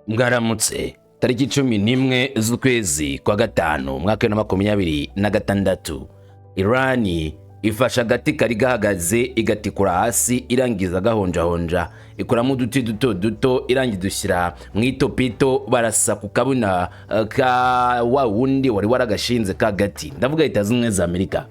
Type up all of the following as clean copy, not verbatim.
Mwaramutse. Tariki 11 z'ukwezi kwa gatanu, umwaka 2026, Irani ifashe agati kari gahagaze igatikura hasi, irangiza gahonjahonja, ikuramo uduti duto duto, irangiza dushyira mu itopito, barasa ku kabuna ka wa wundi wari waragashinze ka gati. Ndavuga Leta Zunze Ubumwe za Amerika.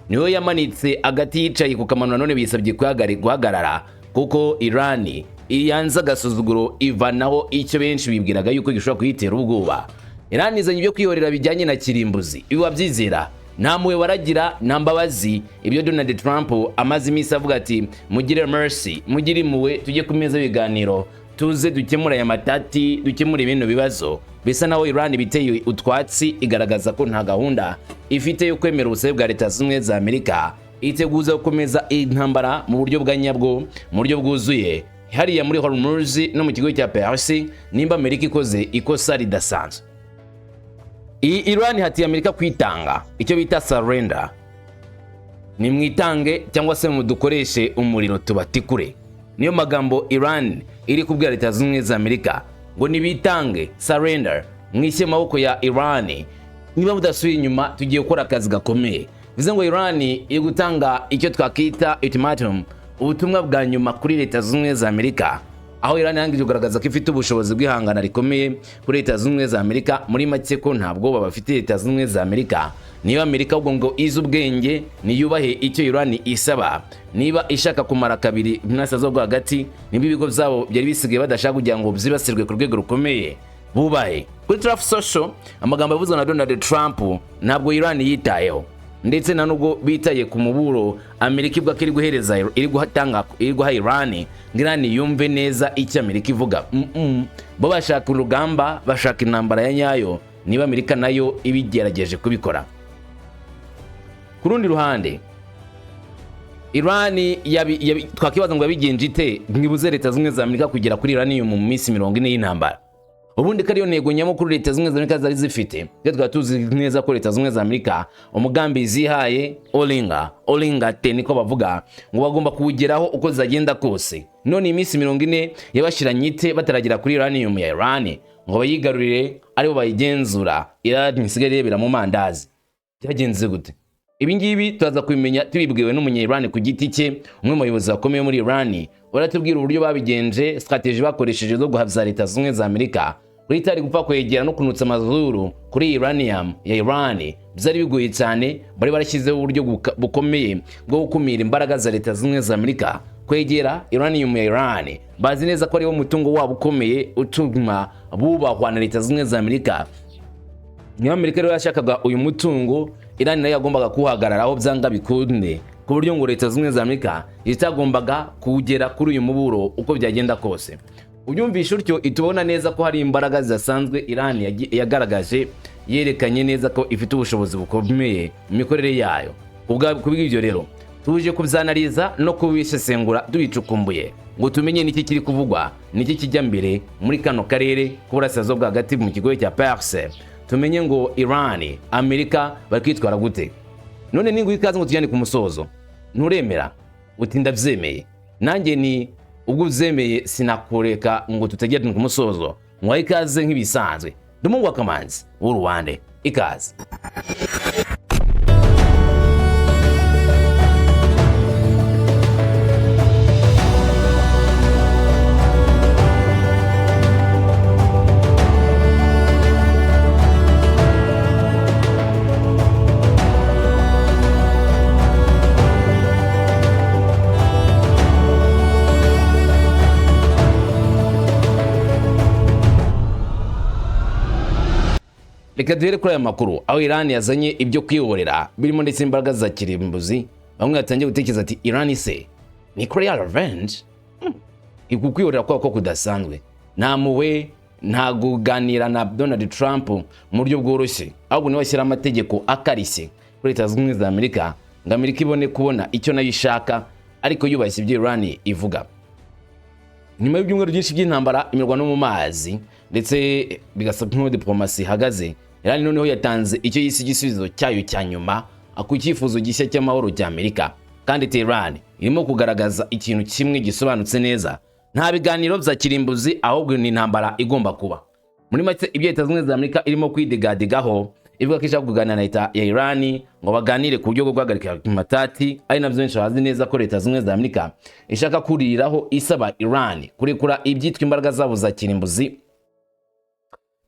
Niwe yamanitse agati yicaye kukamanura, none bisabye guhagarara kuko Irani yanze agasuzuguro, ivanaho icyo benshi bibwiraga yuko gishobora kuyitera ubwoba. Irani izanye ibyo kwihorera bijyanye na kirimbuzi. Ibi wabyizera? Nta mpuhwe baragira, nta mbabazi. Ibyo Donald Trump amaze iminsi avuga ati: "Mugire mercy, mugire impuhwe, tujye ku meza y'ibiganiro, tuze dukemure aya matati, dukemure ibintu bibazo." Bisa naho Iran biteye utwatsi, igaragaza ko nta gahunda ifite yo kwemera ubusabe bwa Leta Zunze Ubumwe za Amerika, iteguza gukomeza intambara mu buryo bwa nyabwo, mu buryo bwuzuye, hariya muri Hormuz no mu kigo cya Perse, nimba Amerika ikoze ikosa ridasanzwe. Iyi Iran hatiye Amerika kwitanga, icyo bita surrender. "Nimwitange cyangwa se mudukoreshe umuriro tubatikure." Niyo magambo Iran iri kubwira Leta Zunze Ubumwe za Amerika, ngo nibitange, surrender, mwishyire mu maboko ya Iran. "Niba mudasubiye inyuma, tugiye gukora akazi gakomeye." Bivuze ngo Iran iri gutanga icyo twakita ultimatum, ubutumwa bwa nyuma kuri Leta Zunze Ubumwe za Amerika, aho Iran yarangije kugaragaza ko ifite ubushobozi bw'ihangana rikomeye kuri Leta Zunze Ubumwe za Amerika. Muri make, ko nta bwoba bafite Leta Zunze Ubumwe za Amerika. Niba Amerika ahubwo ngo izi ubwenge, niyubahe icyo Iran isaba. Niba ishaka kumara kabiri burasirazuba bwo hagati, niba ibigo byabo byari bisigaye badashaka kugira ngo byibasirwe ku rwego rukomeye, bubahe. Kuri Truth Social, amagambo yavuzwe na Donald Trump ntabwo Iran yitayeho, ndetse nta nubwo bitaye ku muburo Amerika ivuga ko iri guhereza, iri guhatanga, iri guha Iran, ngo Iran yumve neza icyo Amerika ivuga. Bo bashaka urugamba, bashaka intambara ya nyayo, niba Amerika nayo ibigerageje kubikora. Ku rundi ruhande, Iran twakibaza ngo yabigenje ite ntibuze Leta Zunze Ubumwe za Amerika kugera kuri uranium mu minsi 40 y'intambara? Ubundi ko ariyo ntego nyamukuru Leta Zunze Ubumwe za Amerika zari zifite. Iyo twaba tuzi neza ko Leta Zunze Ubumwe za Amerika umugambi zihaye, olinga olinga te niko bavuga, ngo bagomba kuwugeraho uko zagenda kose. None iminsi 40 yabashiranye ite bataragera kuri uranium ya Iran ngo bayigarurire, aribo bayigenzura, Iran isigaye irebera mu mandazi? Byagenze gute? Ibi ngibi turaza kubimenya tubibwiwe n'umunya-Iran ku giti cye, umwe mu bayobozi bakomeye muri Iran. Baratubwira uburyo babigenje, strategy bakoresheje zo guhabya Leta Zunze Ubumwe za Amerika kuri itari gupfa kwegera no kunutsa amazuru kuri uranium ya Iran. Byari bigoye cyane. Bari barashyizeho uburyo bukomeye bwo gukumira imbaraga za Leta Zunze Ubumwe za Amerika kwegera uranium ya Iran. Bazi neza ko ariwo mutungo wabo ukomeye utuma bubahwa na Leta Zunze Ubumwe za Amerika. Niba Amerika rero yashakaga uyu mutungo, Iran nayo yagombaga kuwuhagararaho byanga bikunde, ku buryo ngo Leta Zunze Ubumwe za Amerika itagombaga kugera kuri uyu muburo uko byagenda kose. Ubyumvishe utyo, itubona neza ko hari imbaraga zidasanzwe Iran yagaragaje, yerekanye neza ko ifite ubushobozi bukomeye mu mikorere yayo. Kubw'ibyo rero, tuje kubyanariza no kubisesengura tubicukumbuye, ngo tumenye niki kiri kuvugwa, niki kijya mbere muri kano karere k'uburasirazuba bwo hagati, mu kigobe cya Perse. Tumenye ngo Iran, Amerika bari kwitwara gute. None ninguha ikaze ngo tujyane ku musozo, nturemera? Uti: "Ndabyemeye." Nanjye ni ubwo ubyemeye, sinakureka ngo tutagera ku musozo. Nguhaye ikaze nk'ibisanzwe. Ndi umuhungu wa Kamanzi w'Uruwande. Ikaze. Reka duhere kuri aya makuru, aho Iran yazanye ibyo kwihorera birimo ndetse imbaraga za kirimbuzi. Bamwe batangiye gutekereza ati: "Iran se ni nuclear revenge?" Uku kwihorera kwabo ko kudasanzwe, nta mpuhwe, nta kuganira na Donald Trump mu buryo bworoshye, ahubwo niwe ashyira amategeko akarishye kuri Leta Zunze Ubumwe za Amerika, ngo Amerika ibone kubona icyo nayo ishaka, ariko yubashye ibyo Iran ivuga. Nyuma y'ibyumweru byinshi by'intambara, imirwano mu mazi, ndetse bigasa nk'aho diplomasi ihagaze, Iran noneho yatanze icyo yise igisubizo cyayo cya nyuma ku cyifuzo gishya cy'amahoro cya Amerika. Kandi Tehran irimo kugaragaza ikintu kimwe gisobanutse neza: Nta biganiro bya kirimbuzi, ahubwo ni intambara igomba kuba. Muri make, ibyo Leta Zunze Ubumwe za Amerika irimo kwidigadigaho ivuga ko ishaka kuganira na leta ya Iran ngo baganire ku buryo bwo guhagarika matati, ari nabyo benshi bazi neza ko Leta Zunze Ubumwe za Amerika ishaka kuririraho isaba Iran kurekura ibyitwa imbaraga zabo za kirimbuzi,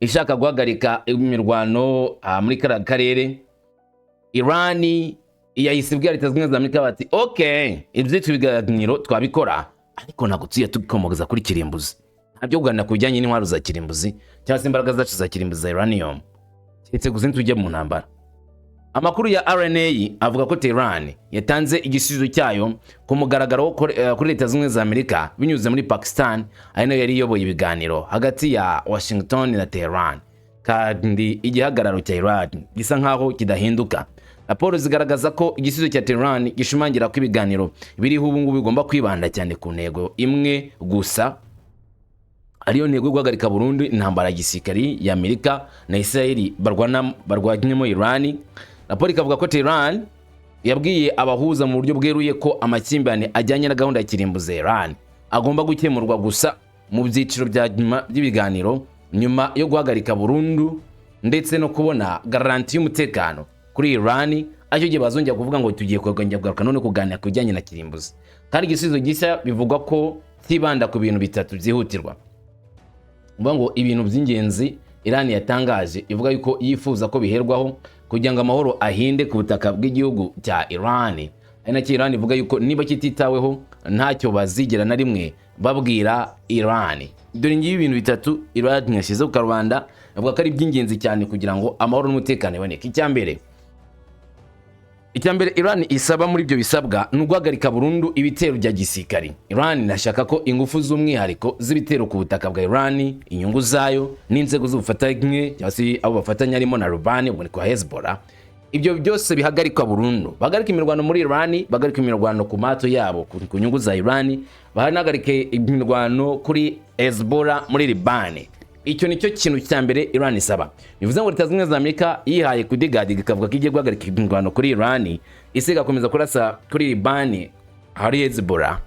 ishaka guhagarika imirwano muri kariya karere. Iran yahise ibwira Leta Zunze Ubumwe za Amerika bati: "Ok, ibyitwa ibiganiro twabikora, ariko ntabwo tujya tukomoza kuri kirimbuzi. Nta byo kuganira ku bijyanye n'intwaro za kirimbuzi cyangwa se imbaraga zacu za kirimbuzi za uranium, keretse gusa ntitujye mu ntambara." Amakuru ya IRNA avuga ko Tehran yatanze igisubizo cyayo ku mugaragaro kuri Leta Zunze Ubumwe za Amerika binyuze muri Pakistan, ari nayo yari iyoboye ibiganiro hagati ya Washington na Tehran, kandi igihagararo cya Iran gisa nkaho kidahinduka. Raporo zigaragaza ko igisubizo cya Tehran gishimangira ko ibiganiro biriho ubu ngubu bigomba kwibanda cyane ku ntego imwe gusa, ariyo ntego yo guhagarika burundu intambara ya gisirikari ya Amerika na Israel barwana barwanyemo Iran. Raporo ikavuga ko Tehran yabwiye abahuza mu buryo bweruye ko amakimbirane ajyanye na gahunda ya kirimbuzi ya Iran agomba gukemurwa gusa mu byiciro bya nyuma by'ibiganiro, nyuma yo guhagarika burundu ndetse no kubona garanti y'umutekano kuri Iran, aricyo gihe bazongera kuvuga ngo tugiye kongera kugaruka none kuganira ku bijyanye na kirimbuzi. Kandi igisubizo gishya bivugwa ko cyibanda ku bintu bitatu byihutirwa. Uvuga ngo ibintu by'ingenzi Iran yatangaje ivuga yuko yifuza ko biherwaho kugira ngo amahoro ahinde ku butaka bw'igihugu cya Iran, ari nacyo Iran ivuga yuko niba kititaweho ntacyo bazigera na rimwe babwira Iran. Dore ngibi ibintu bitatu Iran yashyize ku karubanda, avuga ko ari iby'ingenzi cyane kugira ngo amahoro n'umutekano iboneke. Icya mbere Iran isaba muri ibyo bisabwa ni uguhagarika burundu ibitero bya gisirikari. Iran inashaka ko ingufu z'umwihariko z'ibitero ku butaka bwa Iran, inyungu zayo n'inzego z'ubufatanye cyangwa se abo bafatanya harimo na Lebanon, ubwo ni kwa Hezbollah, ibyo byose bihagarikwa burundu. Bahagarika imirwano muri Iran, bahagarika imirwano ku mato yabo ku nyungu za Iran, bahanagarike imirwano kuri Hezbollah muri Lebanon. Icyo nicyo kintu cya mbere Iran isaba. Bivuze ngo Leta Zunze Ubumwe za Amerika yihaye kudigadiga ikavuga ko igiye guhagarika imirwano kuri Iran, isi igakomeza kurasa kuri Lebanon hari Hezbollah,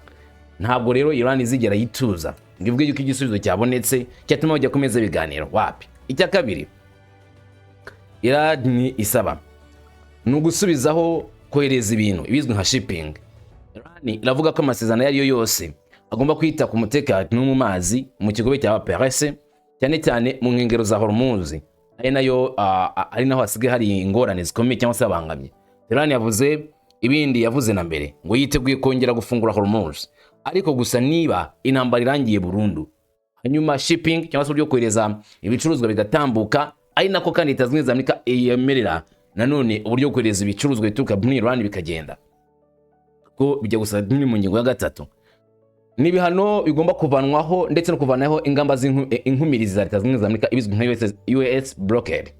ntabwo rero Iran izigera yituza ngo ivuge yuko igisubizo cyabonetse cyatuma bajya ku meza ibiganiro. Wapi. Icya kabiri Iran isaba ni ugusubizaho kohereza ibintu, ibizwi nka shipping. Iran iravuga ko amasezerano ayo ari yo yose agomba kwita ku mutekano mu mazi mu kigobe cya Perse, cyane cyane mu nkengero za Hormuz, ari nayo ari naho hasigaye hari ingorane zikomeye cyangwa se habangamye. Iran yavuze ibindi yavuze na mbere, ngo yiteguye kongera gufungura Hormuz, ariko gusa niba intambara irangiye burundu, hanyuma shipping cyangwa se uburyo kohereza ibicuruzwa bigatambuka, ari nako kandi Leta Zunze Ubumwe za Amerika yemerera nanone uburyo bwo kohereza ibicuruzwa bituruka muri Iran bikagenda, ko bijya gusa ni mu ngingo ya gatatu. Ni ibihano bigomba kuvanwaho ndetse no kuvanaho ingamba z'inkumirizi za Leta Zunze Ubumwe za Amerika, ibizwi nka US blockade.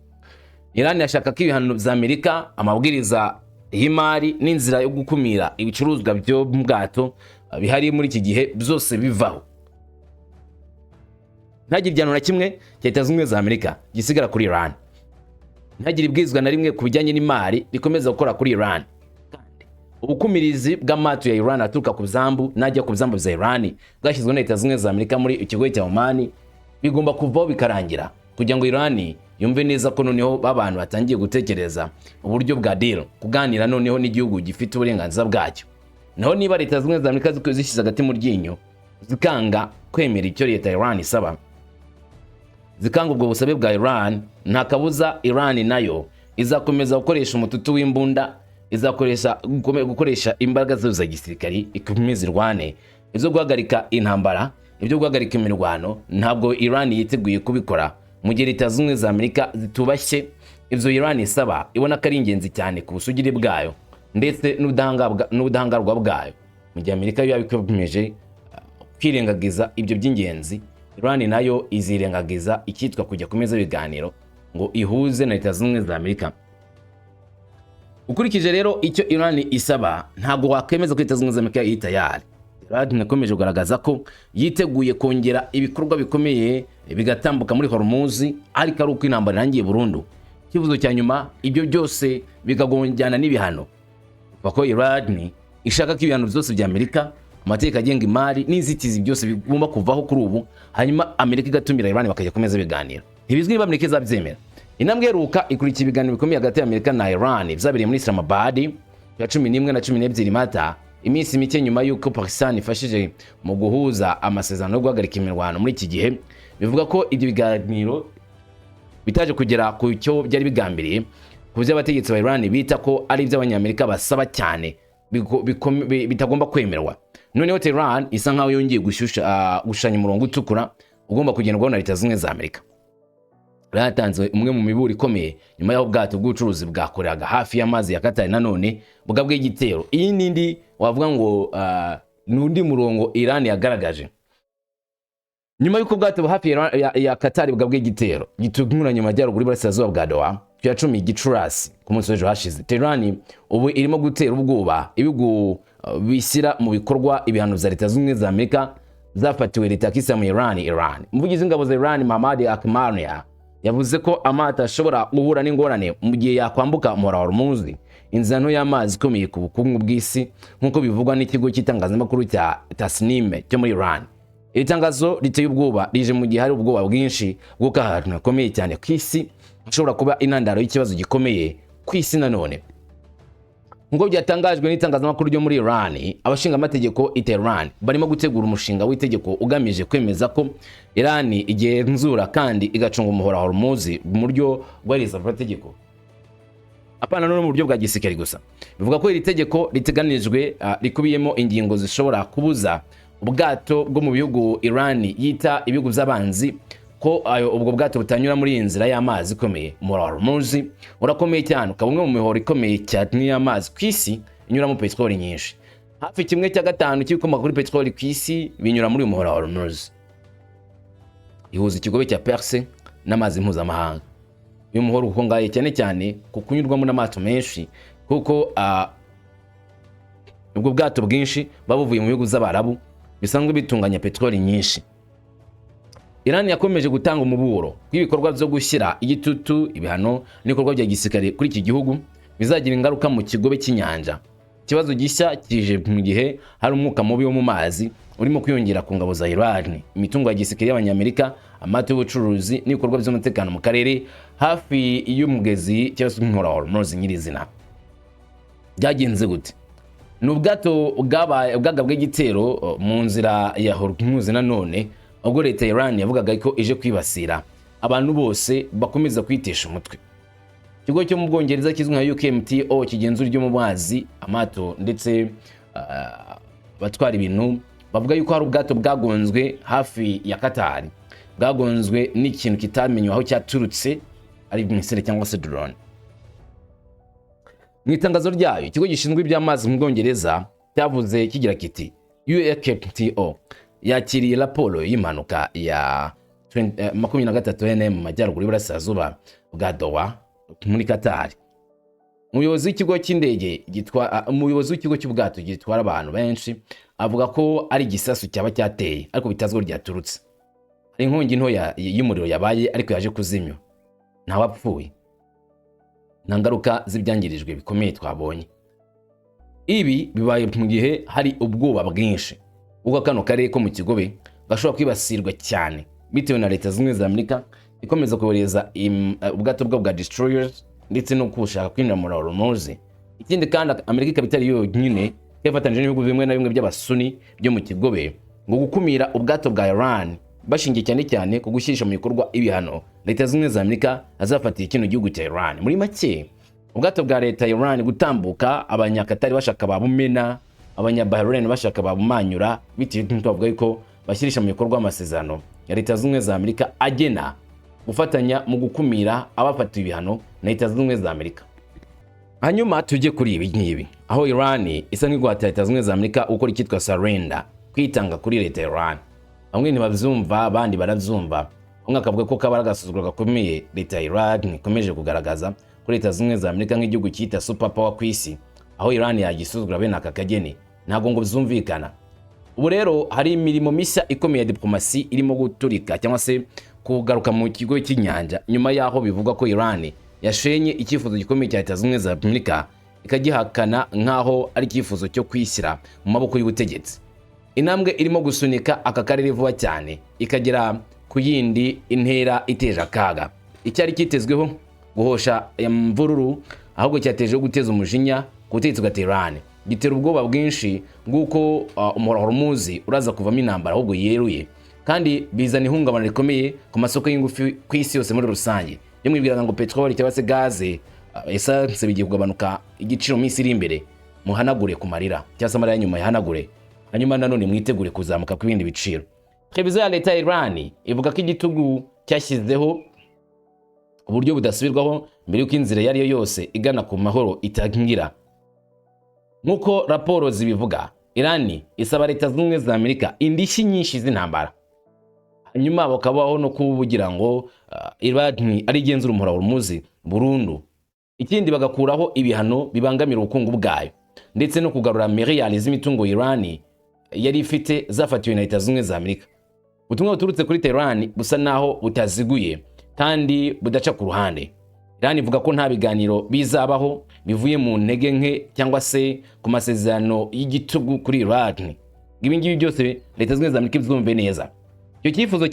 Iran yashaka ko ibihano bya Amerika, amabwiriza y'imari n'inzira yo gukumira ibicuruzwa byo mu bwato bihari muri iki gihe byose bivaho, ntagire igihano na kimwe cya Leta Zunze Ubumwe za Amerika gisigara kuri Iran, ntagire ibwirizwa na rimwe ku bijyanye n'imari rikomeza gukora kuri Iran, kandi ubukumirizi bw'amato ya Iran aturuka ku byambu n'ajya ku byambu bya Iran bwashyizweho na Leta Zunze Ubumwe za Amerika muri ikigo cya Oman bigomba kuvaho bikarangira, kugira ngo Iran yumve neza ko noneho babantu batangiye gutekereza uburyo bwa deal, kuganira noneho n'igihugu gifite uburenganzira bwacyo. Naho niba Leta Zunze Ubumwe za Amerika zishyize agati mu ryinyo, zikanga kwemera icyo leta ya Iran isaba, zikanga ubwo busabe bwa Iran, nta kabuza Iran nayo izakomeza gukoresha umututu w'imbunda, izakoresha gukoresha imbaraga zayo za gisirikari, ikomeze irwane. Ibyo guhagarika intambara, ibyo guhagarika imirwano, ntabwo Iran yiteguye kubikora mu gihe Leta Zunze Ubumwe za Amerika zitubashye ibyo Iran isaba, ibona ko ari ingenzi cyane ku busugire bwayo ndetse n'ubudahangarwa bwayo. Mu gihe Amerika yo yaba ikomeje kwirengagiza ibyo by'ingenzi, Iran nayo izirengagiza icyitwa kujya ku meza y'ibiganiro ngo ihuze na Leta Zunze Ubumwe za Amerika. Ukurikije rero icyo Iran isaba, ntabwo wakwemeza ko Leta Zunze Ubumwe za Amerika iri tayari. Iran yakomeje kugaragaza ko yiteguye kongera ibikorwa bikomeye bigatambuka muri Hormuz, ariko ari uko intambara irangiye burundu. Icyifuzo cya nyuma, ibyo byose bikagonjyana n'ibihano, kuko Iran ishaka ko ibihano byose bya Amerika Amategeko agenga imari n'inzitizi byose bigomba kuvaho kuri ubu, hanyuma Amerika igatumira Iran bakajya kumeza ibiganiro. Ntibizwi niba Amerika izabyemera. Intambwe iheruka ikurikiye ibiganiro bikomeye hagati ya Amerika na Iran byabereye muri Islamabad ya 11 na 12 Mata, iminsi mike nyuma y'uko Pakistan ifashije mu guhuza amasezerano yo guhagarika imirwano. Muri iki gihe bivuga ko ibyo biganiro bitaje kugera ku cyo byari bigambiriye, ku byo abategetsi ba Iran bita ko ari iby'Abanyamerika basaba cyane bitagomba kwemerwa. Noneho Tehran isa nkaho yongeye gushushanya umurongo utukura ugomba kugendwaho na Leta Zunze Ubumwe za Amerika. Yatanze umwe mu miburo ikomeye nyuma y'aho ubwato bw'ubucuruzi bwakoreraga hafi y'amazi ya Katari nanone bugabwe igitero. Iyi n'indi wavuga ngo ni undi murongo Iran yagaragaje nyuma y'uko ubwato hafi ya Katari bugabwe igitero gitunguranye mu majyaruguru y'Iburasirazuba bwa Doha ku ya 10 Gicurasi, ku munsi w'ejo hashize. Tehran ubu irimo gutera ubwoba ibihugu bishyira mu bikorwa ibihano bya Leta Zunze Ubumwe za Amerika zafatiwe leta ya Kisilamu Iran. Umuvugizi w'ingabo za Iran, Mohammad Akbarnia, yavuze ko amato ashobora guhura n'ingorane mu gihe yakwambuka umuhora wa Hormuz, inzira nto y'amazi ikomeye ku bukungu bw'isi, nk'uko bivugwa n'ikigo cy'itangazamakuru cya Tasnim cyo muri Iran. Iri tangazo riteye ubwoba rije mu gihe hari ubwoba bwinshi bw'uko ahantu hakomeye cyane ku isi hashobora kuba intandaro y'ikibazo gikomeye ku isi nanone. Nk'uko byatangajwe n'itangazamakuru ryo muri Iran, abashingamategeko i Tehran barimo gutegura umushinga w'itegeko ugamije kwemeza ko Iran igenzura kandi igacunga umuhora wa Hormuz mu buryo bwubahiriza amategeko, apana no mu buryo bwa gisirikare gusa. Bivuga ko iri tegeko riteganijwe rikubiyemo ingingo zishobora kubuza ubwato bwo mu bihugu Iran yita ibihugu by'abanzi ko ayo ubwo bwato butanyura muri iyi nzira y'amazi ikomeye. Umuhora wa Hormuz urakomeye cyane, ukaba umwe mu mihoro ikomeye cyane y'amazi ku isi inyuramo peteroli nyinshi. Hafi 1/5 cy'ibikomoka kuri peteroli ku isi binyura muri uyu muhora wa Hormuz. Ihuza ikigobe cya Perse n'amazi mpuzamahanga. Uyu muhoro ukungahaye cyane cyane ku kunyurwamo n'amato menshi, kuko ubwo bwato bwinshi buba buvuye mu bihugu by'Abarabu bisanzwe bitunganya peteroli nyinshi. Iran yakomeje gutanga umuburo w'ibikorwa byo gushyira igitutu, ibihano n'ibikorwa bya gisirikare kuri iki gihugu bizagira ingaruka mu kigobe cy'inyanja. Ikibazo gishya kije mu gihe hari umwuka mubi wo mu mazi urimo kwiyongera ku ngabo za Iran, imitungo ya gisirikare y'Abanyamerika, amato y'ubucuruzi n'ibikorwa by'umutekano mu karere hafi y'umugezi cyangwa se umuhora wa Hormuz nyirizina. Byagenze gute? Ni ubwato bwabaye bwagabwe igitero mu nzira ya Hormuz nanone, ubwo leta ya Iran yavugaga ko ije kwibasira abantu bose bakomeza kwitesha umutwe. Ikigo cyo mu Bwongereza kizwi nka UKMTO kigenzura ibyo mu mazi, amato ndetse abatwara ibintu, bavuga yuko hari ubwato bwagonzwe hafi ya Katari, bwagonzwe n'ikintu kitamenywe aho cyaturutse, ari missile cyangwa se drone. Mu itangazo ryayo, ikigo gishinzwe iby'amazi mu Bwongereza cyavuze kigira kiti: "UKMTO yakiriye raporo y'impanuka ya 23 NM mu majyaruguru y'Iburasirazuba bwa Doha muri Qatar." Umuyobozi w'ikigo cy'indege gitwa umuyobozi w'ikigo cy'ubwato gitwara abantu benshi avuga ko ari igisasu cyaba cyateye, ariko bitazwi aho ryaturutse. Hari inkongi ntoya y'umuriro yabaye, ariko yaje kuzimywa. Ntawapfuye, nta ngaruka z'ibyangirijwe bikomeye twabonye. Ibi bibaye mu gihe hari ubwoba bwinshi ubwo kano karere ko mu kigobe gashobora kwibasirwa cyane bitewe na Leta Zunze Ubumwe za Amerika ikomeza kohereza ubwato bwabo bwa destroyers ndetse no kushaka kwinjira muri Hormuz. Ikindi kandi, Amerika ikaba itari yonyine, yafatanyije n'ibihugu bimwe na bimwe by'Abasuni byo mu kigobe ngo gukumira ubwato bwa Iran, bashingiye cyane cyane ku gushyisha mu bikorwa ibihano Leta Zunze Ubumwe za Amerika azafatiye kino gihugu cya Iran. Muri make, ubwato bwa leta ya Iran gutambuka, Abanyakatari bashaka babumena, Abanyabahrain bashaka babumanyura, bitewe n'uko bavuga yuko bashyirisha mu bikorwa amasezerano ya Leta Zunze Ubumwe za Amerika agena gufatanya mu gukumira abafatiwe ibihano na Leta Zunze Ubumwe za Amerika. Hanyuma tujye kuri ibi ngibi, aho Iran isa nk'igwatira Leta Zunze Ubumwe za Amerika gukora icyitwa surrender, kwitanga kuri leta ya Iran. Bamwe ntibabyumva, abandi barabyumva. Bamwe akavuga ko kaba ari agasuzuguro gakomeye leta ya Iran ikomeje kugaragaza kuri Leta Zunze Ubumwe za Amerika nk'igihugu cyita super power ku isi, aho Iran yagisuzugura bene aka kageni ntabwo ngo byumvikana. Ubu rero hari imirimo mishya ikomeye ya diplomasi irimo guturika cyangwa se kugaruka mu kigo cy'inyanja, nyuma y'aho bivugwa ko Iran yashenye icyifuzo gikomeye cya Leta Zunze Ubumwe za Amerika, ikagihakana nk'aho ari icyifuzo cyo kwishyira mu maboko y'ubutegetsi. Intambwe irimo gusunika aka karere vuba cyane ikagera ku yindi intera iteje akaga. Icyari cyitezweho guhosha imvururu ahubwo cyatejeho guteza umujinya ku butegetsi bwa Tehran, gitera ubwoba bwinshi bw'uko umuhora Hormuz uraza kuvamo intambara ahubwo yeruye, kandi bizana ihungabana rikomeye ku masoko y'ingufu ku isi yose muri rusange. Iyo mwibwiraga ngo peteroli cyangwa se gaze, essence bigiye kugabanuka igiciro mu minsi iri imbere, muhanagure ku marira cyangwa se amarira nyuma yahanagure, hanyuma nanone mwitegure kuzamuka kw'ibindi biciro. Televiziyo ya leta ya Iran ivuga ko igitugu cyashyizeho uburyo budasubirwaho mbere y'uko inzira iyo ari yo yose igana ku mahoro itangira. Nk'uko raporo zibivuga, Iran isaba Leta Zunze Ubumwe za Amerika indishyi nyinshi z'intambara, hanyuma bakabaho no kubugira ngo Iran ari igenzura umuhora wa Hormuz burundu. Ikindi, bagakuraho ibihano bibangamira ubukungu bwayo, ndetse no kugarura miliyari z'imitungo Iran yari ifite zafatiwe na Leta Zunze Ubumwe za Amerika. Ubutumwa buturutse kuri Tehran busa naho butaziguye kandi budaca ku ruhande. Iran ivuga ko nta biganiro bizabaho bivuye mu ntege nke cyangwa se ku masezerano y'igitugu kuri Iran. Ibi ngibi byose Leta Zunze Ubumwe za Amerika ibyumve neza. Icyo cyifuzo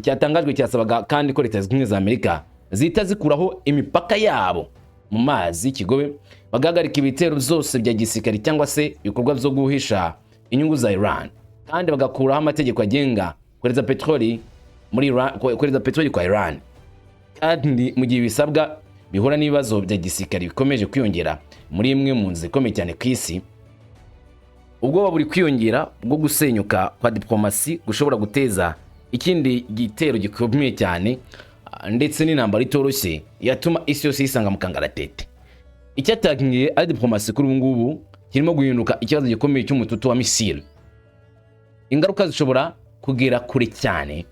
cyatangajwe cyasabaga kandi ko Leta Zunze Ubumwe za Amerika zihita zikuraho imipaka yabo mu mazi y'ikigobe, bagahagarika ibitero byose bya gisirikare cyangwa se ibikorwa byo guhisha inyungu za Iran, kandi bagakuraho amategeko agenga kohereza peteroli muri Iran, kohereza peteroli kwa Iran. Kandi mu gihe ibisabwa bihura n'ibibazo bya gisirikare bikomeje kwiyongera muri imwe mu nzu ikomeye cyane ku isi, ubwoba buri kwiyongera bwo gusenyuka kwa diplomasi gushobora guteza ikindi gitero gikomeye cyane, ndetse n'intambara itoroshye yatuma isi yose yisanga mu kangaratete. Icyatangiye ari diplomasi, kuri ubu ngubu kirimo guhinduka ikibazo gikomeye cy'umututu wa missile. Ingaruka zishobora kugera kure cyane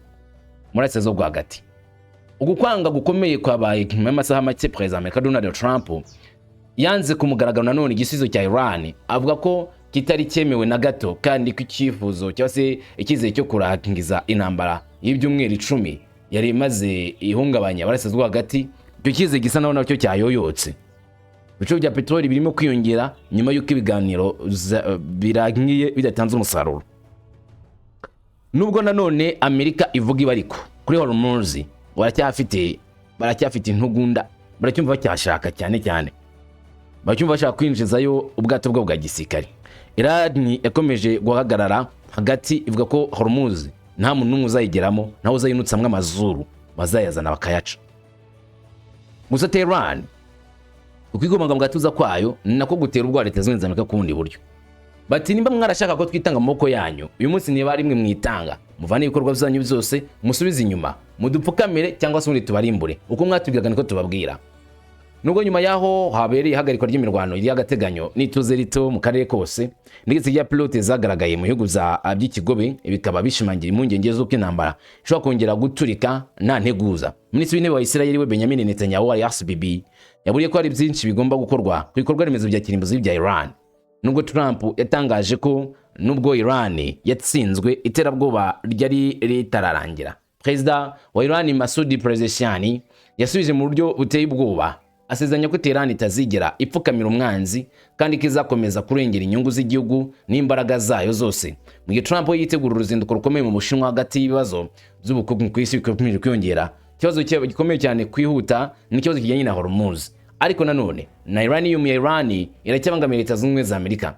muri Asia zo rwagati. Ugu kwanga gukomeye kwabaye nyuma y'amasaha make Perezida wa Amerika Donald Trump yanze ku mugaragaro nanone igisubizo cya Iran, avuga ko kitari cyemewe na gato, kandi ko icyifuzo cyangwa se icyizere cyo kurangiza intambara y'ibyumweru 10 yari imaze ihungabanya abarasirazuba hagati, icyo cyizere gisa naho nacyo cyayoyotse. Ibiciro bya peteroli birimo kwiyongera nyuma y'uko ibiganiro birangiye bidatanze umusaruro. Nubwo nanone Amerika ivuga iba, ariko kuri Hormuz baracyafite intugunda, baracyumva bacyashaka cyane cyane, baracyumva bashaka kwinjizayo ubwato bwabo bwa gisirikare. Iran yakomeje guhagarara hagati, ivuga ko Hormuz nta muntu n'umwe uzayigeramo, nawe uzayinutsamo amazuru bazayazana bakayaca. Gusa Tehran, ukwigomanga mu gatuza kwayo ni nako gutera ubwoba Leta Zunze Ubumwe za Amerika ku bundi buryo. Bati: "Nimba mwarashaka ko twitanga mu maboko yanyu, uyu munsi niba ari mwe mwitanga, muvane ibikorwa byanyu byose, musubize inyuma, mudupfukamire, cyangwa se ubundi tubarimbure. Uko mwatubwiraga niko tubabwira." Nubwo nyuma y'aho habereye ihagarikwa ry'imirwano ry'agateganyo n'ituze rito mu karere kose, ndetse rya pilote zagaragaye mu bihugu by'ikigobe, bikaba bishimangira impungenge z'uko intambara ishobora kongera guturika nta nteguza. Minisitiri w'Intebe wa Israel we Benjamin Netanyahu wa RCBB yaburiye ko hari byinshi bigomba gukorwa ku bikorwa remezo bya kirimbuzi bya Iran. Nubwo Trump yatangaje ko nubwo Iran yatsinzwe, iterabwoba ryari ritararangira, Perezida wa Iran Masoud Pezeshkian yasubije mu buryo buteye ubwoba, asezeranya ko Tehran itazigera ipfukamira umwanzi kandi ko izakomeza kurengera inyungu z'igihugu n'imbaraga zayo zose. Mu gihe Trump yitegura uruzinduko rukomeye mu Bushinwa, hagati y'ibibazo by'ubukungu ku isi bikomeje kwiyongera, ikibazo gikomeye cyane kwihuta ni ikibazo kijyanye na Hormuz. Ariko nanone na uranium ya Iran iracyabangamiye Leta Zunze Ubumwe za Amerika,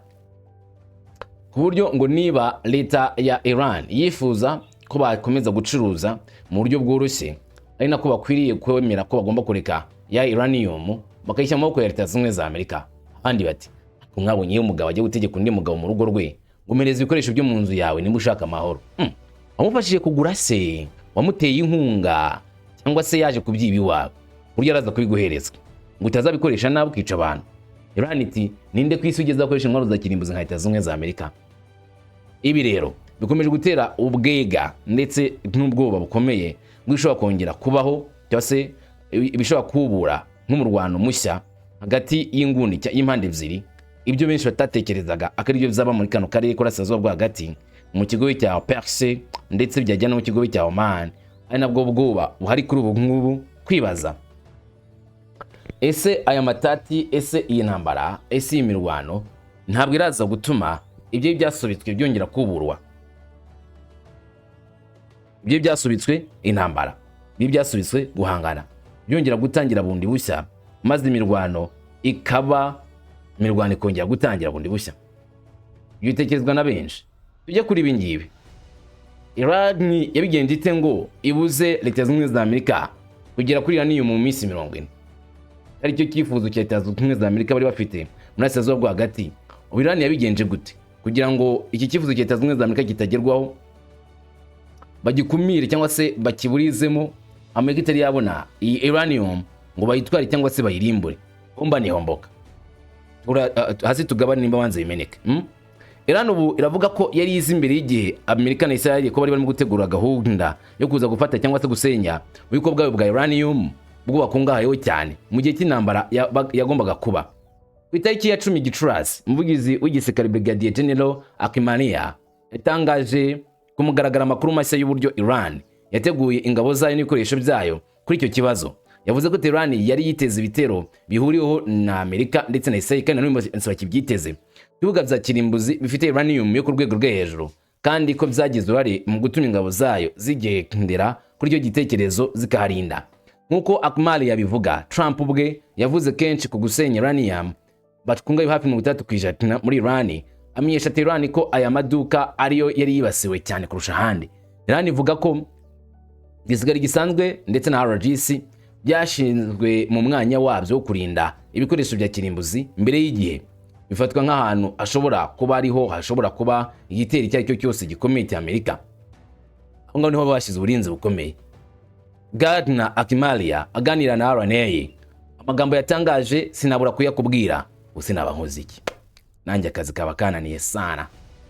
ku buryo ngo niba leta ya Iran yifuza ko bakomeza gucuruza mu buryo bworoshye, ari nako bakwiriye kwemera ko bagomba kureka ya uranium bakayishyira mu maboko ya Leta Zunze Ubumwe za Amerika. Abandi bati: "Mwabonye iyo umugabo agiye gutegeka undi mugabo mu rugo rwe ngo umereze ibikoresho byo mu nzu yawe nimba ushaka amahoro?" Wamufashije kugura se, wamuteye inkunga, cyangwa se yaje kubyiba iwawe, buryo araza kubiguhereza ngo utazabikoresha nabi ukica abantu? Iran iti: "Ninde ku isi ugeze akoresha intwaro za kirimbuzi nka Leta Zunze Ubumwe za Amerika?" Ibi rero bikomeje gutera ubwega ndetse n'ubwoba bukomeye bw'ibishobora kongera kubaho, cyangwa se ibishobora kubura nk'umurwano mushya hagati y'inguni y'impande ebyiri, ibyo benshi batatekerezaga akaba aribyo bizaba muri kano karere k'Uburasirazuba bwo hagati, mu kigobe cya Perse, ndetse byajya no mu kigobe cya Oman. Ari nabwo bwoba buhari kuri ubu ngubu, kwibaza: ese aya matati, ese iyi ntambara, ese iyi mirwano ntabwo iraza gutuma Ibyo byasubitswe byongera kuburwa, ibyo byasubitswe intambara, ibyo byasubitswe guhangana byongera gutangira bundi bushya, maze imirwano ikaba, imirwano ikongera gutangira bundi bushya. Ibyo bitekerezwa na benshi. Tujye kuri ibi ngibi: Iran yabigenje ite ngo ibuze Leta Zunze Ubumwe za Amerika kugera kuri uranium mu minsi 40, aricyo cyifuzo cya Leta Zunze Ubumwe za Amerika bari bafite muri Burasirazuba bwo Hagati? Ubu Iran yabigenje gute kugira ngo iki cyifuzo cya Leta Zunze Ubumwe za Amerika kitagerwaho, bagikumire cyangwa se bakiburizemo, Amerika itari yabona iyi uranium ngo bayitware cyangwa se bayirimbure? Homba nihomboka. Hasi tugabane, nimba banze bimeneke, Iran ubu iravuga ko yari izi imbere y'igihe Amerika na Israel ko bari barimo gutegura gahunda yo kuza gufata cyangwa se gusenya ububiko bwayo bwa uranium bwo bakungahayeho cyane mu gihe cy'intambara yagombaga kuba. Ku itariki ya 10 Gicurasi, umuvugizi w'igisirikare Brigadier General Akimania yatangaje ku mugaragaro amakuru mashya y'uburyo Iran yateguye ingabo zayo n'ibikoresho byayo kuri icyo kibazo. Yavuze ko Tehran yari yiteze ibitero bihuriweho na Amerika ndetse na Israel, kandi na n'uyu munsi bakibyiteze, ibibuga bya kirimbuzi bifite uranium yo ku rwego rwo hejuru, kandi ko byagize uruhare mu gutuma ingabo zayo zigendera kuri icyo gitekerezo zikaharinda. Nk'uko Akmal yabivuga, Trump ubwe yavuze kenshi ku gusenya uranium bakungahaye hafi 60% muri Iran, amenyesha Tehran ko aya maduka ariyo yari yibasiwe cyane kurusha ahandi. Iran ivuga ko igisirikare gisanzwe ndetse na IRGC byashinzwe mu mwanya wabyo wo kurinda ibikoresho bya kirimbuzi mbere y'igihe, bifatwa nk'ahantu hashobora kuba ariho hashobora kuba igitero icyo ari cyo cyose gikomeye cya Amerika. Aho ngaho niho bashyize uburinzi bukomeye. Gardner Akimalia aganira na RNA, amagambo yatangaje sinabura kuyakubwira. Ubu sinaba nkoze iki? Nanjye akazi kaba kananiye sana.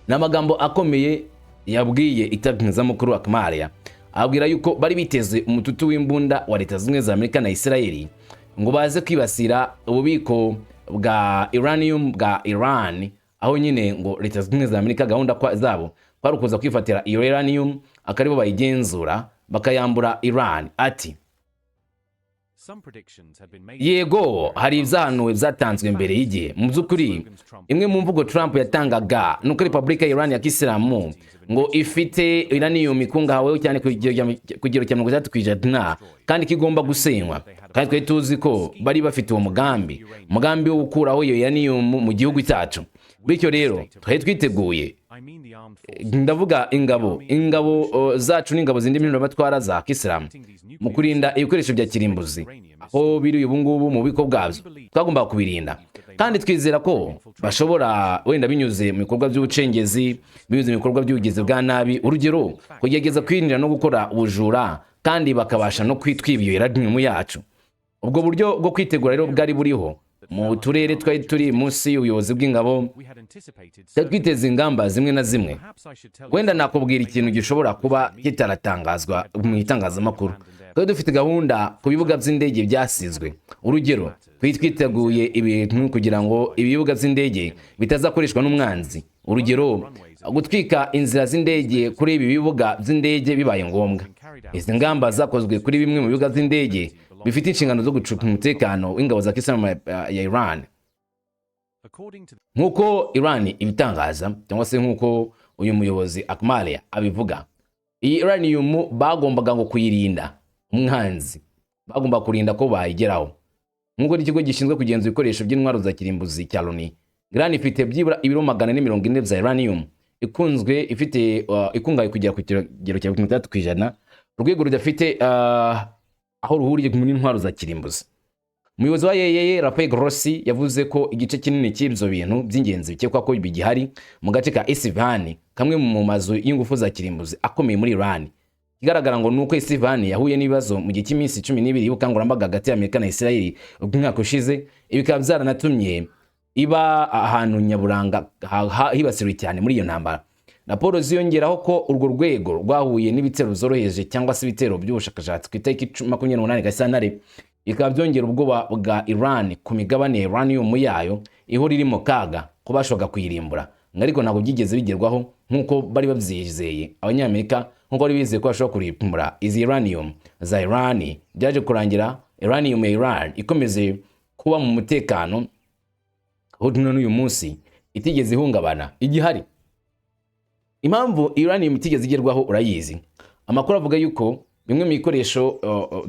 Ni amagambo akomeye yabwiye itangazamakuru. Akimalia ababwira yuko bari biteze umututu w'imbunda wa Leta Zunze Ubumwe za Amerika na Isirayeli ngo baze kwibasira ububiko bwa uranium bwa Iran, aho nyine ngo Leta Zunze Ubumwe za Amerika gahunda zabo kwari ukuza kwifatira iyo uranium, akaribo bayigenzura, bakayambura Iran. Ati: "Yego, hari ibyahanuwe byatanzwe mbere y'igihe. Mu by'ukuri, imwe mu mvugo Trump yatangaga ni uko Repubulika ya Iran ya Kisilamu ngo ifite uranium ikungahaweho cyane ku kigero cya 60%, kandi ko igomba gusenywa. Kandi twari tuzi ko bari bafite uwo mugambi, umugambi wo gukuraho iyo uranium mu gihugu cyacu. Bityo rero twari twiteguye, ndavuga ingabo zacu n'ingabo zindi mpinduramatwara za Kisilamu, mu kurinda ibikoresho bya kirimbuzi aho biri ubu ngubu mu bubiko bwabyo. Twagombaga kubirinda, kandi twizera ko bashobora wenda binyuze mu bikorwa by'ubucengezi, binyuze mu bikorwa by'ubugizi bwa nabi, urugero kugerageza kwinjira no gukora ubujura, kandi bakabasha no kwitwiba iyo uranium yacu. Ubwo buryo bwo kwitegura rero bwari buriho mu turere twari turi munsi y'ubuyobozi bw'ingabo. Twari twiteze ingamba zimwe na zimwe. Wenda nakubwira ikintu gishobora kuba kitaratangazwa mu itangazamakuru. Twari dufite gahunda ku bibuga by'indege byasizwe. Urugero, twari twiteguye ibintu kugira ngo ibibuga by'indege bitazakoreshwa n'umwanzi, urugero gutwika inzira z'indege kuri ibi bibuga by'indege bibaye ngombwa. Izi ngamba zakozwe kuri bimwe mu bibuga by'indege bifite inshingano zo gucunga umutekano w'ingabo za Kisilamu ya Iran." Nk'uko Iran ibitangaza, cyangwa se nk'uko uyu muyobozi Akmalia abivuga, iyi uranium bagombaga ngo kuyirinda umwanzi, bagomba kurinda ko bayigeraho. Nk'uko n'ikigo gishinzwe kugenzura ibikoresho by'intwaro za kirimbuzi cya Loni, Iran ifite byibura ibiro 440 bya uranium ikunzwe, ifite ikungahaye kugera ku kigero cya 60%, urwego rudafite aho ruhuriye n'intwaro za kirimbuzi. Umuyobozi wa IAEA Rafael Grossi yavuze ko igice kinini cy'ibyo bintu by'ingenzi bikekwa ko bigihari mu gace ka Isfahan, kamwe mu mazu y'ingufu za kirimbuzi akomeye muri Iran. Ikigaragara ngo ni uko Isfahan yahuye n'ibibazo mu gihe cy'iminsi 12 y'ubukangurambaga hagati ya Amerika na Israel umwaka ushize. Ibi bikaba byaranatumye iba ahantu nyaburanga hibasiriwe cyane muri iyo ntambara. Raporo ziyongeraho ko urwo rwego rwahuye n'ibitero zoroheje cyangwa se ibitero by'ubushakashatsi ku itariki 28 Gashyantare, bikaba byongera ubwoba bwa Iran ku migabane ya uranium yayo ihora iri mu kaga ko bashoboraga kuyirimbura. Ariko ntabwo byigeze bigerwaho nk'uko bari babyizeye Abanyamerika, nk'uko bari bizeye ko bashobora kurimbura izi uranium za Iran. Byaje kurangira uranium ya Iran ikomeze kuba mu mutekano, aho n'uyu munsi itigeze ihungabana, igihari. Impamvu uranium itigeze igerwaho urayizi. Amakuru avuga yuko bimwe mu bikoresho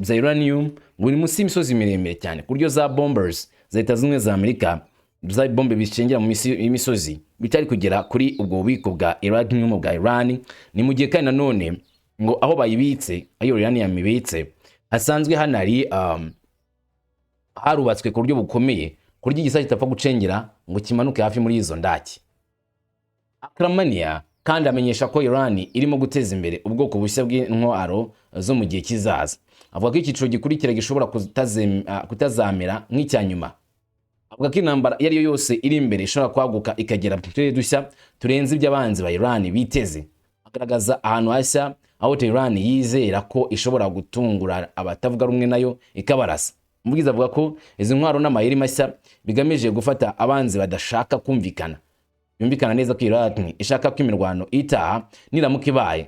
bya uranium buri munsi y'imisozi miremire cyane, ku buryo za bombers za Leta Zunze Ubumwe za Amerika, za bombe bicengera mu imisozi, bitari kugera kuri ubwo bubiko bwa uranium bwa Iran. Ni mu gihe kandi nanone ngo aho bayibitse, aho uranium ibitse, hasanzwe hanari harubatswe ku buryo bukomeye, ku buryo igisasu kitapfa gucengera ngo kimanuke hafi muri izo ndaki. Akramania kandi amenyesha ko Iran irimo guteza imbere ubwoko bushya bw'intwaro zo mu gihe kizaza. Avuga ko icyiciro gikurikira gishobora kutazamera nk'icya nyuma. Avuga ko intambara iyo ari yo yose iri imbere ishobora kwaguka ikagera mu turere dushya turenze iby'abanzi ba Iran biteze. Agaragaza ahantu hashya aho Tehran yizera ko ishobora gutungura abatavuga rumwe nayo ikabarasa. Umuvugizi avuga ko izi ntwaro n'amayeri mashya bigamije gufata abanzi badashaka kumvikana. Yumvikana neza ko Iran ishaka ko imirwano itaha, niramuka ibaye,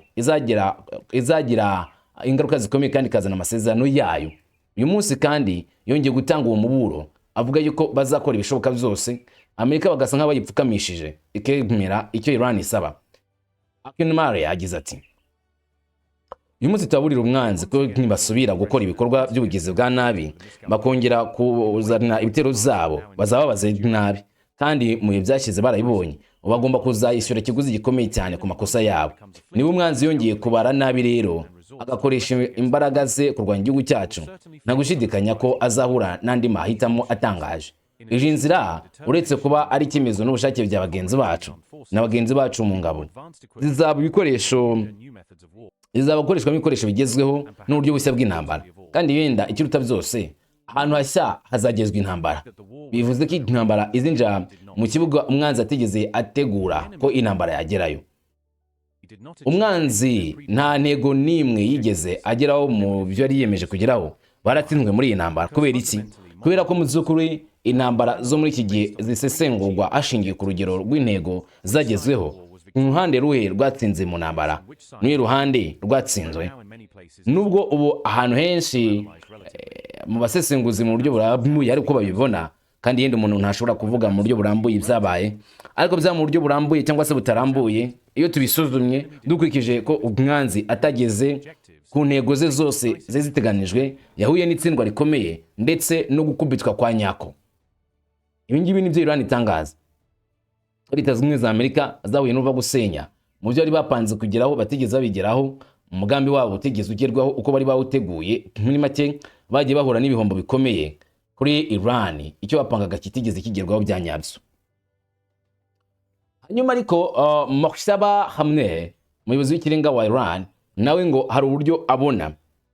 izagira ingaruka zikomeye kandi ikazana amasezerano yayo. Uyu munsi kandi yongeye gutanga uwo muburo, avuga yuko bazakora ibishoboka byose Amerika bagasa nk'abayipfukamishije ikemera icyo Iran isaba. Akinmare yagize ati: "Uyu munsi turaburira umwanzi ko nibasubira gukora ibikorwa by'ubugizi bwa nabi, bakongera kuzana ibitero zabo, bazaba babaze nabi, kandi mu bihe byashize barabibonye. Ubu bagomba kuzayishyura ikiguzi gikomeye cyane ku makosa yabo. Niba umwanzi yongeye kubara nabi rero, agakoresha imbaraga ze kurwanya igihugu cyacu, nta gushidikanya ko azahura n'andi mahitamo atangaje. Iyi nzira, uretse kuba ari icyemezo n'ubushake bya bagenzi bacu na bagenzi bacu mu ngabo, zizaba ibikoresho, zizaba gukoreshwamo ibikoresho bigezweho n'uburyo bushya bw'intambara. Kandi yenda ikiruta byose, ahantu hashya hazagezwa intambara. Bivuze ko intambara izinjira mu kibuga umwanzi atigeze ategura ko intambara yagerayo. Umwanzi nta ntego n'imwe yigeze ageraho mu byo yari yiyemeje kugeraho. Baratsinzwe muri iyi ntambara. Kubera iki? Kubera ko mu by'ukuri intambara zo muri iki gihe zisesengurwa hashingiwe ku rugero rw'intego zagezweho. Uruhande ruhe rwatsinze mu ntambara? N'uruhe ruhande rwatsinzwe?" Nubwo ubu ahantu henshi mu basesenguzi mu buryo burambuye ariko babibona, kandi yenda umuntu ntashobora kuvuga mu buryo burambuye ibyabaye, ariko byaba mu buryo burambuye cyangwa se butarambuye, iyo tubisuzumye dukurikije ko umwanzi atageze ku ntego ze zose zari ziteganijwe, yahuye n'itsindwa rikomeye ndetse no gukubitwa kwa nyako. Ibi ngibi nibyo Iran itangaza. Leta Zunze Ubumwe za Amerika zahuye n'uva gusenya mu byo bari bapanze kugeraho batigeze babigeraho, umugambi wabo utigeze ugerwaho uko bari bawuteguye. Muri make, bagiye bahura n'ibihombo bikomeye kuri Iran, icyo bapangaga kitigeze kigerwaho bya nyabyo. Hanyuma ariko Mojtaba Khamenei, umuyobozi w'ikirenga wa Iran, nawe ngo hari uburyo abona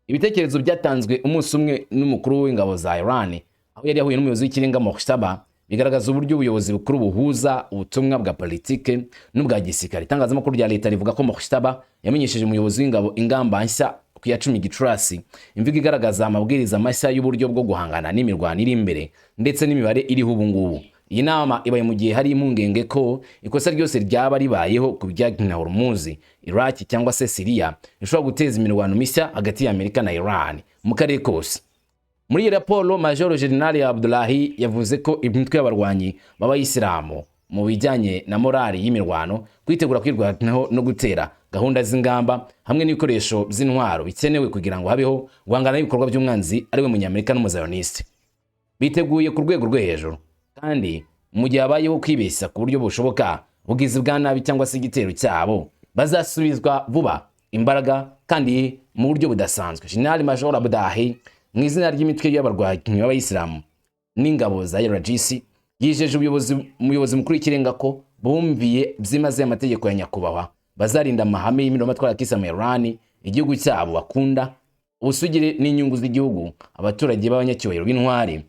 ibitekerezo byatanzwe umunsi umwe n'umukuru w'ingabo za Iran, aho yari yahuye n'umuyobozi w'ikirenga Mojtaba, bigaragaza uburyo ubuyobozi bukuru buhuza ubutumwa bwa politike n'ubwa gisirikare. Itangazamakuru rya leta rivuga ko Mojtaba yamenyesheje umuyobozi w'ingabo ingamba nshya ku ya 10 Gicurasi, imvugo igaragaza amabwiriza mashya y'uburyo bwo guhangana n'imirwano iri imbere ndetse n'imibare iriho ubu ngubu. Iyi nama ibaye mu gihe hari impungenge ko ikosa ryose ryaba ribayeho ku bijyanye na Hormuz, Iraq cyangwa se Syria rishobora guteza imirwano mishya hagati ya Amerika na Iran mu karere kose. Muri iyi raporo, Major General Abdullahi yavuze ko imitwe y'abarwanyi b'abayisilamu mu bijyanye na morali y'imirwano, kwitegura kwirwanaho no gutera, gahunda z'ingamba hamwe n'ibikoresho by'intwaro bikenewe kugira ngo habeho guhangana n'ibikorwa by'umwanzi, ariwe Munyamerika n'Umuzayoniste, biteguye ku rwego rwo hejuru. Kandi mu gihe habayeho kwibeshya ku buryo bushoboka, bugizi bwa nabi cyangwa se igitero cyabo, bazasubizwa vuba imbaraga kandi mu buryo budasanzwe. General Major Abdahi, mu izina ry'imitwe y'abarwanyi b'abayisilamu n'ingabo za IRGC, yijeje umuyobozi mukuru w'ikirenga ko bumviye byimazeyo amategeko ya nyakubahwa, bazarinda amahame y'imiromatwara ya kisilamu ya Iran, igihugu cyabo bakunda, ubusugire n'inyungu z'igihugu, abaturage b'abanyacyubahiro b'intwari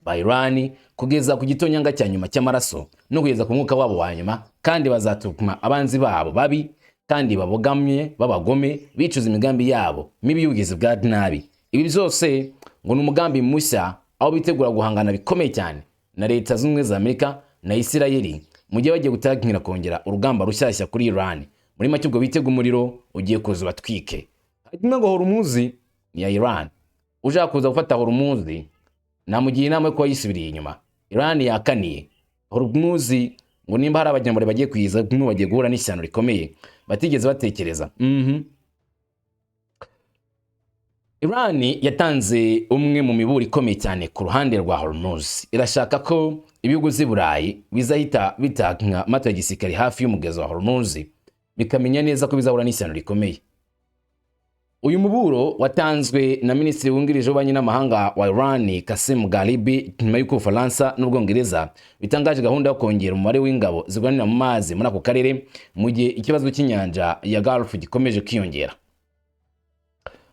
ba Iran, kugeza ku gitonyanga cya nyuma cy'amaraso no kugeza ku mwuka wabo wa nyuma, kandi bazatuma abanzi babo babi kandi babogamye b'abagome bicuza imigambi yabo mibi y'ubugizi bwa nabi. Ibi byose ngo ni umugambi mushya aho bitegura guhangana bikomeye cyane na Leta Zunze Ubumwe za Amerika na Isirayeli mu gihe bagiye gutangira kongera urugamba rushyashya kuri Iran. Muri make, ubwo bitega umuriro ugiye kuza ubatwike. Hanyuma ngo Hormuz ni ya Iran. Ushaka kuza gufata Hormuz, namugira inama yo kuba yisubiriye inyuma. Iran yakaniye Hormuz. Ngo nimba hari abanyamurenge bagiye kuyiza, bagiye guhura n'ishyano rikomeye batigeze batekereza. Iran yatanze umwe mu miburo ikomeye cyane ku ruhande rwa Hormuz. Irashaka ko ibihugu z'i Burayi bizahita bitanga amato ya gisirikare hafi y'umugezi wa Hormuz, bikamenya neza ko bizahura n'ishyano rikomeye. Uyu muburo watanzwe na minisitiri wungirije w'ububanyi n'amahanga wa Iran, Kasem Gharibi, nyuma y'uko Ubufaransa n'Ubwongereza bitangaje gahunda yo kongera umubare w'ingabo zirwanira mu mazi muri ako karere, mu gihe ikibazo cy'inyanja ya Gulf gikomeje kwiyongera.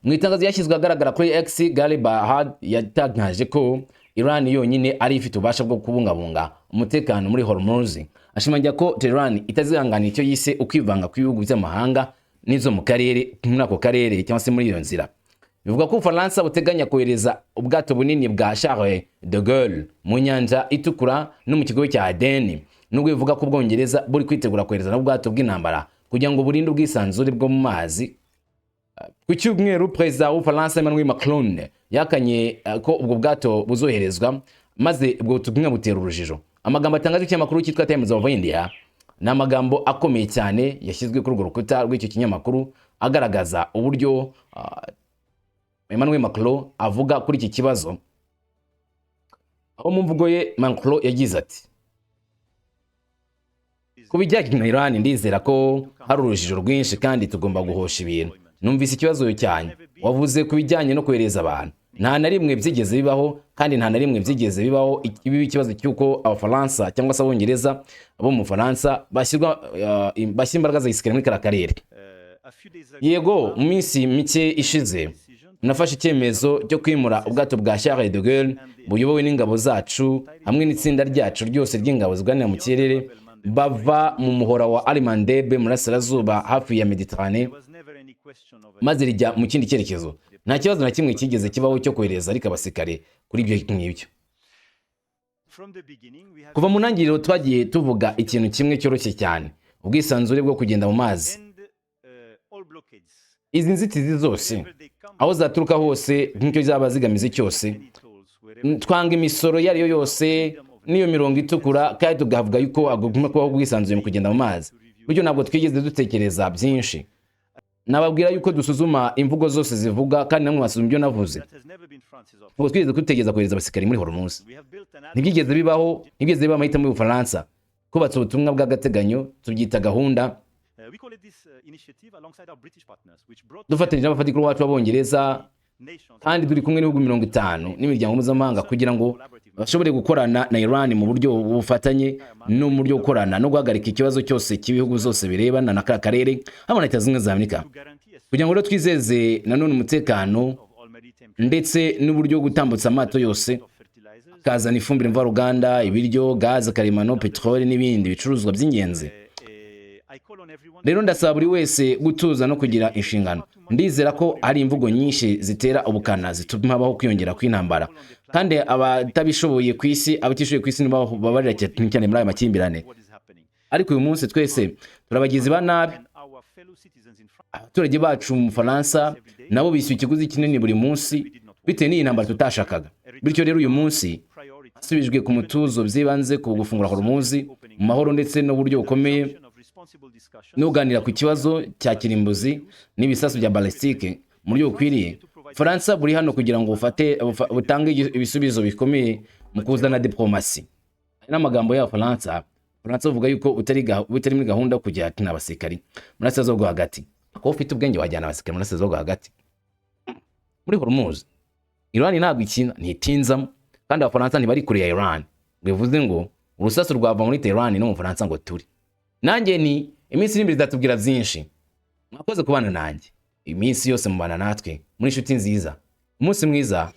Mu itangazo ryashyizwe ahagaragara kuri X, Ghalibaf yatangaje ko Iran yonyine ari ifite ububasha bwo kubungabunga umutekano muri Hormuz, ashimangira ko Tehran itazihanganira icyo yise ukwivanga kw'ibihugu by'amahanga n'izo mu karere, muri ako karere cyangwa se muri iyo nzira. Bivuga ko Ubufaransa buteganya kohereza ubwato bunini bwa Charles de Gaulle mu nyanja Itukura no mu kigobe cya Aden, nubwo bivuga ko Ubwongereza buri kwitegura kohereza n'ubwato bw'intambara kugira ngo burinde ubwisanzure bwo mu mazi. Ku cyumweru, perezida w'Ubufaransa Emmanuel Macron yakanye ko ubwo bwato buzoherezwa, maze ubwo butumwa butera urujijo. Amagambo atangaje ikinyamakuru cyitwa Times of India ni amagambo akomeye cyane yashyizwe kuri urwo rukuta rw'icyo kinyamakuru, agaragaza uburyo Emmanuel Macron avuga kuri iki kibazo, aho mu mvugo ye Macron yagize ati: "Ku bijyanye na Iran, ndizera ko hari urujijo rwinshi kandi tugomba guhosha ibintu. Numvise ikibazo cyanyu. Wavuze ku bijyanye no kohereza abantu. Nta na rimwe byigeze bibaho, kandi nta na rimwe byigeze bibaho biba ikibazo cy'uko Abafaransa cyangwa se Abongereza bo mu Bufaransa bashyira imbaraga za gisirikare muri kariya karere. Yego, mu minsi mike ishize nafashe icyemezo cyo kwimura ubwato bwa Charles de Gaulle buyobowe n'ingabo zacu hamwe n'itsinda ryacu ryose ry'ingabo zirwanira mu kirere, bava mu muhora wa Al-Mandeb mu burasirazuba hafi ya Mediterane, maze rijya mu kindi cyerekezo. Nta kibazo na kimwe cyigeze kibaho cyo kohereza ariko abasirikare kuri ibyo ngibyo. Kuva mu ntangiriro twagiye tuvuga ikintu kimwe cyoroshye cyane: ubwisanzure bwo kugenda mu mazi. Izi nzitizi zose, aho zaturuka hose, nk'icyo zaba zigamije cyose, twanga imisoro iyo ari yo yose n'iyo mirongo itukura, kandi tugavuga yuko hagomba kubaho ubwisanzure mu kugenda mu mazi. Bityo ntabwo twigeze dutekereza byinshi. Nababwira yuko dusuzuma imvugo zose zivuga, kandi namwe mwasuzuma ibyo navuze. Ntabwo twigeze dutekereza kohereza abasirikari muri Hormuz. Ntibyigeze bibaho, ntibyigeze biba amahitamo y'Ubufaransa. Twubatse ubutumwa bw'agateganyo, tubyita gahunda, dufatanyije n'abafatanyabikorwa bacu b'Abongereza, kandi turi kumwe n'ibihugu 50 n'imiryango mpuzamahanga kugira ngo bashobore gukorana na Iran mu buryo bufatanye no mu buryo gukorana no guhagarika ikibazo cyose cy'ibihugu zose birebana na ka karere hamwe na Leta Zunze Ubumwe za Amerika, kugira ngo rero twizeze nanone umutekano ndetse n'uburyo bwo gutambutsa amato yose akazana ifumbire mvaruganda, ibiryo, gaze karemano, peteroli n'ibindi bicuruzwa by'ingenzi. Rero ndasaba buri wese gutuza no kugira inshingano. Ndizera ko hari imvugo nyinshi zitera ubukana zituma habaho kwiyongera kw'intambara, kandi abatabishoboye ku isi, abatishoboye ku isi nibo babarira cyane cyane muri aya makimbirane. Ariko uyu munsi twese turabagizi ba nabi. Abaturage bacu mu Bufaransa nabo bishyuye ikiguzi kinini buri munsi bitewe n'iyi ntambara tutashakaga. Bityo rero uyu munsi hasubijwe ku mutuzo byibanze ku gufungura Hormuz mu mahoro ndetse n'uburyo bukomeye no kuganira ku kibazo cya kirimbuzi n'ibisasu bya ballistique mu buryo bukwiriye. Faransa buri hano kugira ngo butange ibisubizo bikomeye mu kuzana diplomasi." Aya ni amagambo y'Abafaransa. Faransa buvuga yuko butari muri gahunda yo kujyana abasirikari muri Burasirazuba bwo Hagati. Kuba ufite ubwenge wajyana abasirikari muri Burasirazuba bwo Hagati, muri Hormuz? Iran ntabwo ikina, ntitinzamo, kandi Abafaransa ntibari kure ya Iran, bivuze ngo urusasu rwava muri Tehran no mu Faransa ngo turi. Nanjye ni iminsi iri imbere izatubwira byinshi. Mwakoze kubana nanjye iminsi yose, mubana natwe muri inshuti nziza. Umunsi mwiza.